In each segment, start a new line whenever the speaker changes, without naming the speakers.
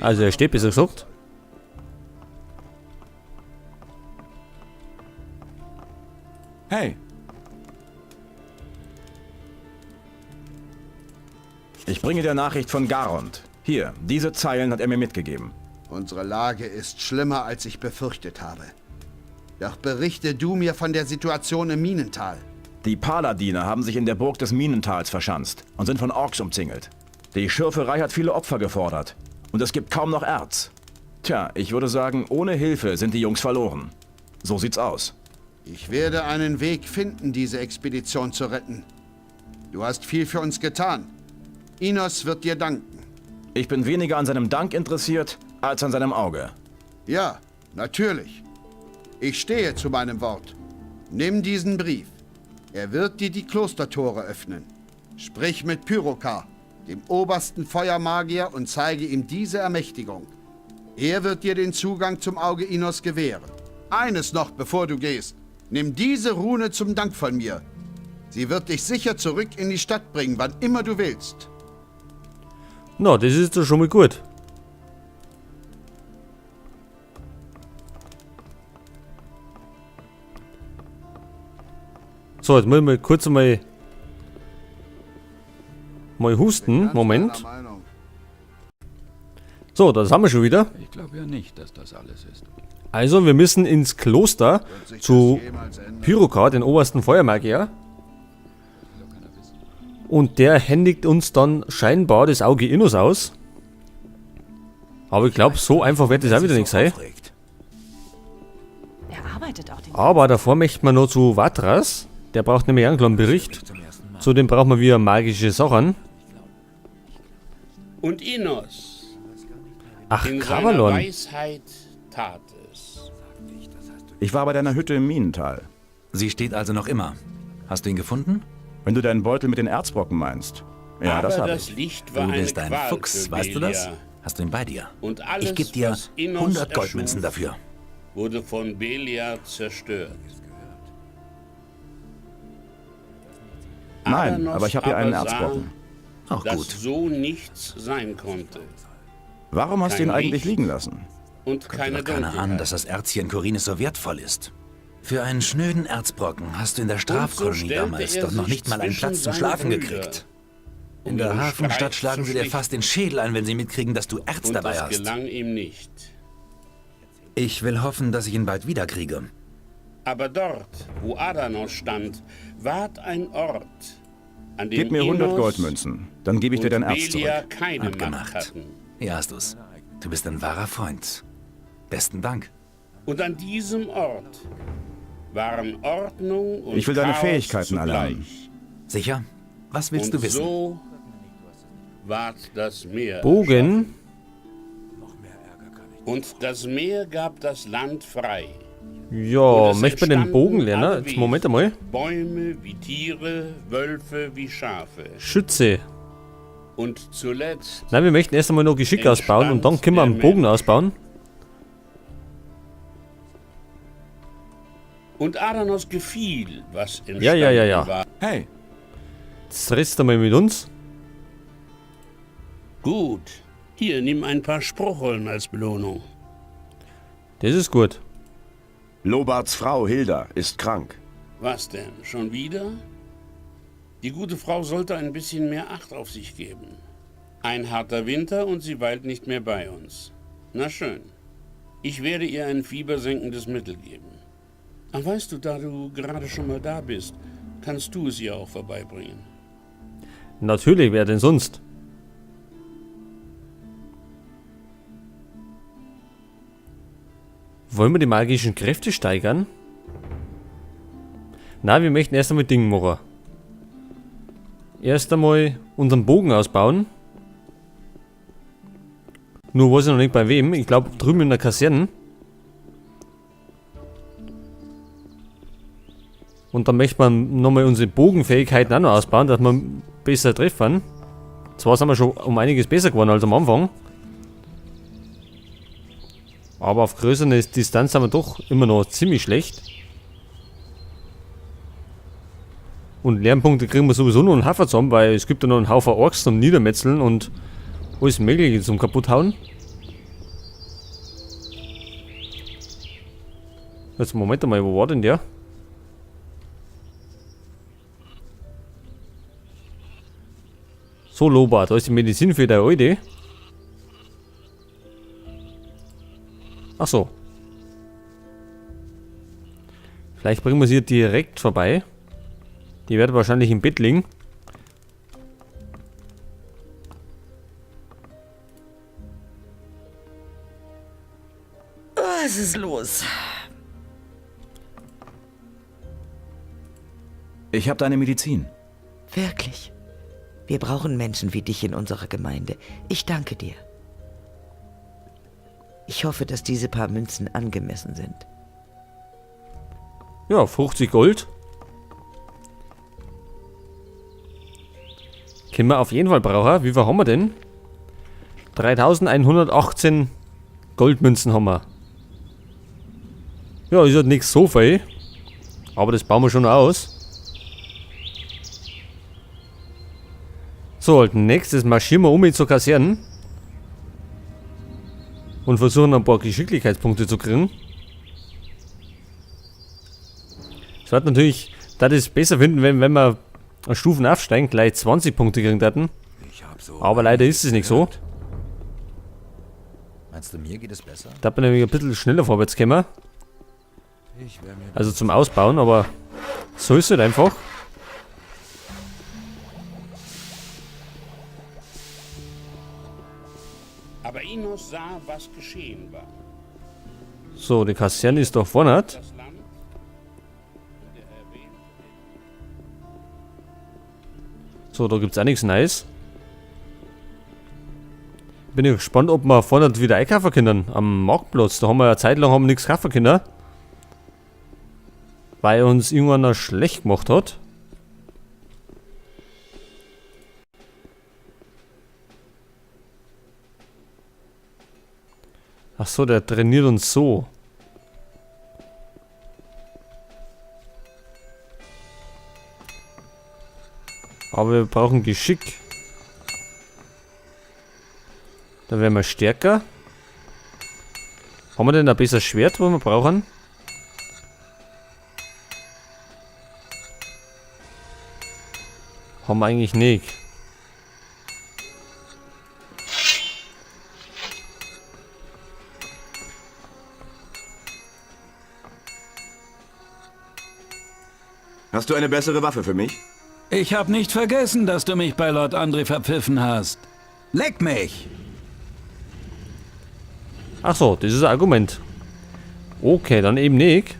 Also er steht, besser gesagt.
Hey! Ich bringe dir Nachricht von Garond. Hier, diese Zeilen hat er mir mitgegeben.
Unsere Lage ist schlimmer, als ich befürchtet habe. Doch berichte du mir von der Situation im Minental.
Die Paladine haben sich in der Burg des Minentals verschanzt und sind von Orks umzingelt. Die Schürferei hat viele Opfer gefordert und es gibt kaum noch Erz. Tja, ich würde sagen, ohne Hilfe sind die Jungs verloren. So sieht's aus.
Ich werde einen Weg finden, diese Expedition zu retten. Du hast viel für uns getan. Inos wird dir danken.
Ich bin weniger an seinem Dank interessiert, als an seinem Auge.
Ja, natürlich. Ich stehe zu meinem Wort. Nimm diesen Brief. Er wird dir die Klostertore öffnen. Sprich mit Pyrokar, dem obersten Feuermagier, und zeige ihm diese Ermächtigung. Er wird dir den Zugang zum Auge Inos gewähren. Eines noch, bevor du gehst. Nimm diese Rune zum Dank von mir. Sie wird dich sicher zurück in die Stadt bringen, wann immer du willst.
Na, das ist doch schon mal gut. So, jetzt muss ich mal kurz mal husten. Moment. So, das haben wir schon wieder.
Ich glaube ja nicht, dass das alles ist.
Also, wir müssen ins Kloster zu Pyrokar, den obersten Feuermagier. Und der händigt uns dann scheinbar das Auge Innos aus. Aber ich glaube, so einfach wird das auch wieder nicht sein. Aber davor möchten wir noch zu Vatras. Der braucht nämlich einen kleinen Bericht. Zudem brauchen wir wieder magische Sachen.
Und Innos.
Ach,
In seiner
Kavalon.
Weisheit tat es.
Ich war bei deiner Hütte im Minental.
Sie steht also noch immer. Hast du ihn gefunden?
Wenn du deinen Beutel mit den Erzbrocken meinst. Ja,
Aber
das habe
das
ich.
Licht war
Du
eine
bist ein
Qual
Fuchs,
für
weißt du das?
Belia.
Hast du ihn bei dir?
Und alles,
Ich gebe dir
was Innos
100 Goldmünzen
erschuf,
dafür.
wurde von Beliar zerstört.
Nein,
Adanos
aber ich habe hier einen
aber sah,
Erzbrocken.
Auch
dass
gut.
so nichts sein konnte
Warum hast du
Kein
ihn eigentlich
Licht
liegen lassen?
und keine
Doch keiner an,
Dunkelheit.
dass das Erz hier in Khorinis so wertvoll ist. Für einen schnöden Erzbrocken hast du in der
Und so
Strafkolonie
stellte
damals
er
doch noch
sich
nicht mal einen
zwischen
Platz zum
seine
Schlafen
Brüder,
gekriegt.
um
In der
ihren
Hafenstadt
Streit
schlagen
zu
sie dir
schlichten.
fast den Schädel ein, wenn sie mitkriegen, dass du Erz
Und
dabei
das
hast.
gelang ihm nicht.
Ich will hoffen, dass ich ihn bald wiederkriege.
Aber dort, wo Adanos stand, ward ein Ort, an dem
Gib mir 100
Innos
Goldmünzen, dann gebe ich dir
und
dein Erz
Belia
zurück.
keine Macht
Abgemacht.
hatten.
Hier hast du's. Du bist ein wahrer Freund. Besten Dank.
Und an diesem Ort waren Ordnung und
Ich will deine
Chaos
Fähigkeiten
zugleich.
erlernen.
Sicher? Was willst
Und
du wissen?
so ward das Meer
Bogen.
Und das Meer gab das Land frei.
Ja,
Und es
möchte man den
entstanden
Bogen lernen?
alle
Jetzt, Moment
Wesen,
einmal.
Bäume wie Tiere, Wölfe wie Schafe.
Schütze.
Und zuletzt
Nein, wir möchten erst einmal noch Geschick ausbauen und dann können wir einen Bogen ausbauen.
Und Adanos gefiel, was entstanden
Ja, ja, ja, ja.
war.
Hey,
Jetzt redst du mal mit uns.
Gut. Hier, nimm ein paar Spruchrollen als Belohnung.
Das ist gut.
Lobarts Frau Hilda ist krank.
Was denn? Schon wieder? Die gute Frau sollte ein bisschen mehr Acht auf sich geben. Ein harter Winter und sie weilt nicht mehr bei uns. Na schön. Ich werde ihr ein fiebersenkendes Mittel geben. Ach, weißt du, da du gerade schon mal da bist, kannst du es ihr auch vorbeibringen.
Natürlich, wer denn sonst? Wollen wir die magischen Kräfte steigern? Na, wir möchten erst einmal Ding machen. Erst einmal unseren Bogen ausbauen. Nur weiß ich noch nicht bei wem. Ich glaube drüben in der Kaserne. Und dann möchte man nochmal unsere Bogenfähigkeiten auch noch ausbauen, dass wir besser treffen. Zwar sind wir schon um einiges besser geworden als am Anfang. Aber auf größere Distanz sind wir doch immer noch ziemlich schlecht. Und Lernpunkte kriegen wir sowieso nur einen Haufen zusammen, weil es gibt ja noch einen Haufen Orks zum Niedermetzeln und Alles Mögliche zum Kaputthauen. Jetzt Moment einmal, wo war denn der? So, Loba, da ist die Medizin für deine Alte. Ach so. Vielleicht bringen wir sie direkt vorbei. Die wird wahrscheinlich im Bett liegen.
Was ist los?
Ich habe deine Medizin.
Wirklich. Wir brauchen Menschen wie dich in unserer Gemeinde. Ich danke dir. Ich hoffe, dass diese paar Münzen angemessen sind.
Ja, 50 Gold. Können wir auf jeden Fall brauchen. Wie viel haben wir denn? 3118 Goldmünzen haben wir. Ja, ist halt nichts so viel. Aber das bauen wir schon aus. So, als nächstes marschieren wir um zur Kaserne. Und versuchen ein paar Geschicklichkeitspunkte zu kriegen. Es wird natürlich, das ist besser finden, wenn wir Stufen aufsteigen, gleich 20 Punkte kriegen hätten.
So
Aber leider ist es nicht so.
Meinst du, mir geht es besser?
Da bin ich nämlich ein bisschen schneller vorwärts gekommen. Also zum Ausbauen, aber so ist es halt einfach.
Aber Innos sah, was geschehen war.
So, die Kaserne ist da vorne.
Das Land und er erwähnte den
So, da gibt's auch nichts Neues. Bin ich gespannt, ob wir vorne wieder einkaufen können am Marktplatz. Da haben wir ja eine Zeit lang haben wir nichts kaufen können. Weil uns irgendwann noch schlecht gemacht hat. Ach so, der trainiert uns so. Aber wir brauchen Geschick. Dann werden wir stärker. Haben wir denn ein besseres Schwert, was wir brauchen? Haben wir eigentlich nicht.
Hast du eine bessere Waffe für mich?
Ich hab nicht vergessen, dass du mich bei Lord André verpfiffen hast.
Leck mich!
Ach so, das ist ein Argument. Okay, dann eben nicht.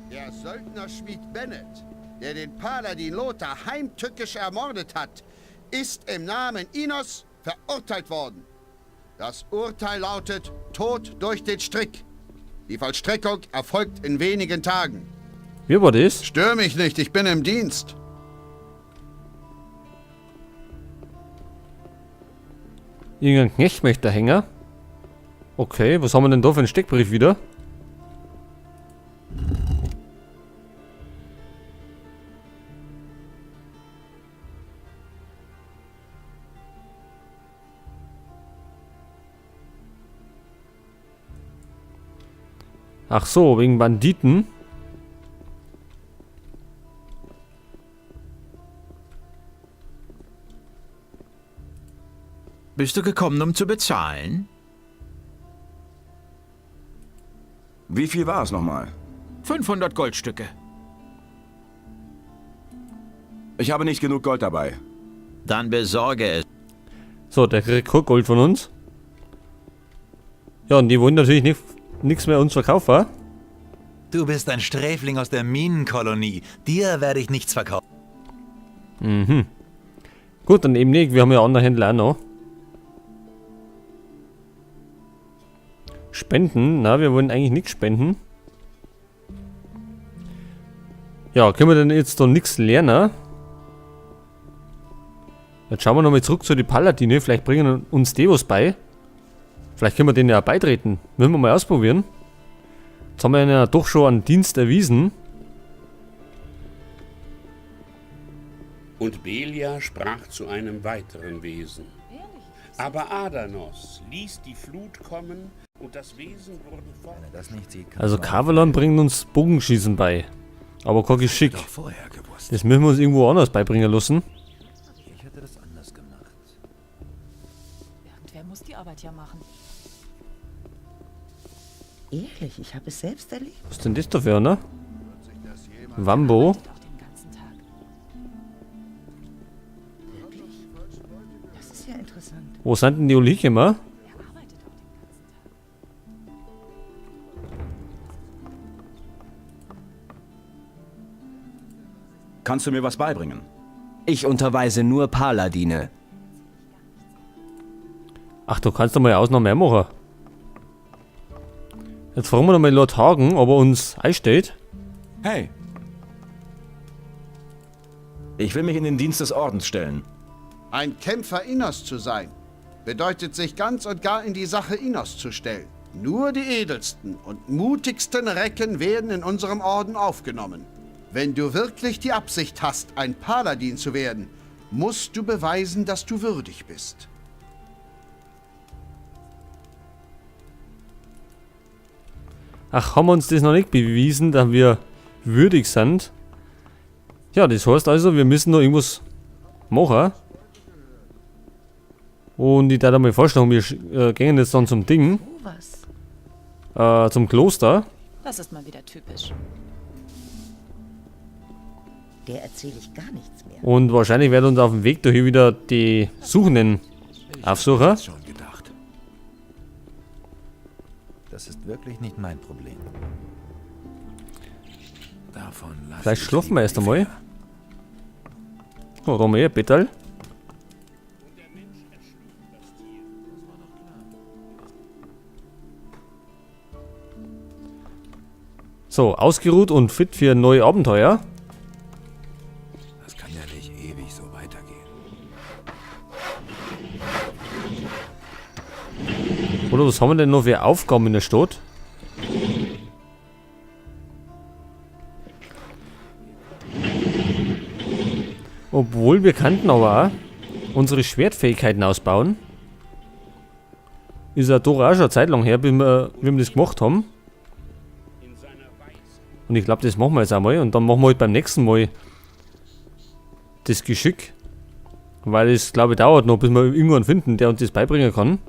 Der Söldnerschmied Bennett, der den Paladin Lothar heimtückisch ermordet hat, ist im Namen Innos verurteilt worden. Das Urteil lautet Tod durch den Strick. Die Vollstreckung erfolgt in wenigen Tagen.
Wie war das?
Stör mich nicht, ich bin im Dienst.
Irgendein Knecht möchte da hängen. Okay, was haben wir denn da für einen Steckbrief wieder? Ach so, wegen Banditen.
Bist du gekommen, um zu bezahlen?
Wie viel war es nochmal?
500 Goldstücke.
Ich habe nicht genug Gold dabei.
Dann besorge es.
So, der kriegt kein Gold von uns. Ja, und die wollen natürlich nichts mehr uns verkaufen.
Du bist ein Sträfling aus der Minenkolonie. Dir werde ich nichts verkaufen.
Gut, dann eben nicht. Wir haben ja andere Händler auch noch. Spenden? Na, wir wollen eigentlich nichts spenden. Ja, können wir denn jetzt da nichts lernen? Jetzt schauen wir nochmal zurück zu den Paladine. Vielleicht bringen uns die was bei. Vielleicht können wir denen ja auch beitreten. Müssen wir mal ausprobieren. Jetzt haben wir ihnen ja doch schon einen Dienst erwiesen.
Und Belia sprach zu einem weiteren Wesen. Aber Adanos ließ die Flut kommen und das Wesen wurde fort.
Also Kavalon bringt uns Bogenschießen bei. Aber kein Geschick. Das müssen wir uns irgendwo anders beibringen lassen.
Ich hätte das anders gemacht.
Irgendwer muss die Arbeit ja machen.
Ehrlich, ich habe es selbst erlebt.
Was ist denn das da für einer? Wambo.
Wirklich? Das ist ja interessant.
Wo sind denn die Olikima?
Kannst du mir was beibringen?
Ich unterweise nur Paladine.
Ach, du kannst doch mal eine Ausnahme machen. Jetzt fragen wir noch mal Lord Hagen, ob er uns einstellt.
Hey! Ich will mich in den Dienst des Ordens stellen.
Ein Kämpfer Innos zu sein, bedeutet sich ganz und gar in die Sache Innos zu stellen. Nur die edelsten und mutigsten Recken werden in unserem Orden aufgenommen. Wenn du wirklich die Absicht hast, ein Paladin zu werden, musst du beweisen, dass du würdig bist.
Ach, haben wir uns das noch nicht bewiesen, dass wir würdig sind? Ja, das heißt also, wir müssen noch irgendwas machen. Und ich darf mal vorschlagen, wir gehen jetzt dann zum Ding.
Oh, was?
Zum Kloster.
Das ist mal wieder typisch.
Der erzähle ich gar nichts mehr.
Und wahrscheinlich werden uns auf dem Weg dahin wieder die Suchenden aufsuchen.
Schon gedacht. Das ist wirklich nicht mein Problem. Davon lass
Vielleicht
ich
schlafen wir
lieber
erst
die
einmal.
Finger.
Oh, da haben wir eh ein Bettel. So, ausgeruht und fit für neue Abenteuer.
Das kann ja nicht ewig so weitergehen.
Oder was haben wir denn noch für Aufgaben in der Stadt? Obwohl, wir könnten aber auch unsere Schwertfähigkeiten ausbauen. Ist ja doch auch schon eine Zeit lang her, bis wir, wie wir das gemacht haben. Und ich glaube, das machen wir jetzt einmal. Und dann machen wir halt beim nächsten Mal das Geschick. Weil es, glaube ich, dauert noch, bis wir irgendwann finden, der uns das beibringen kann.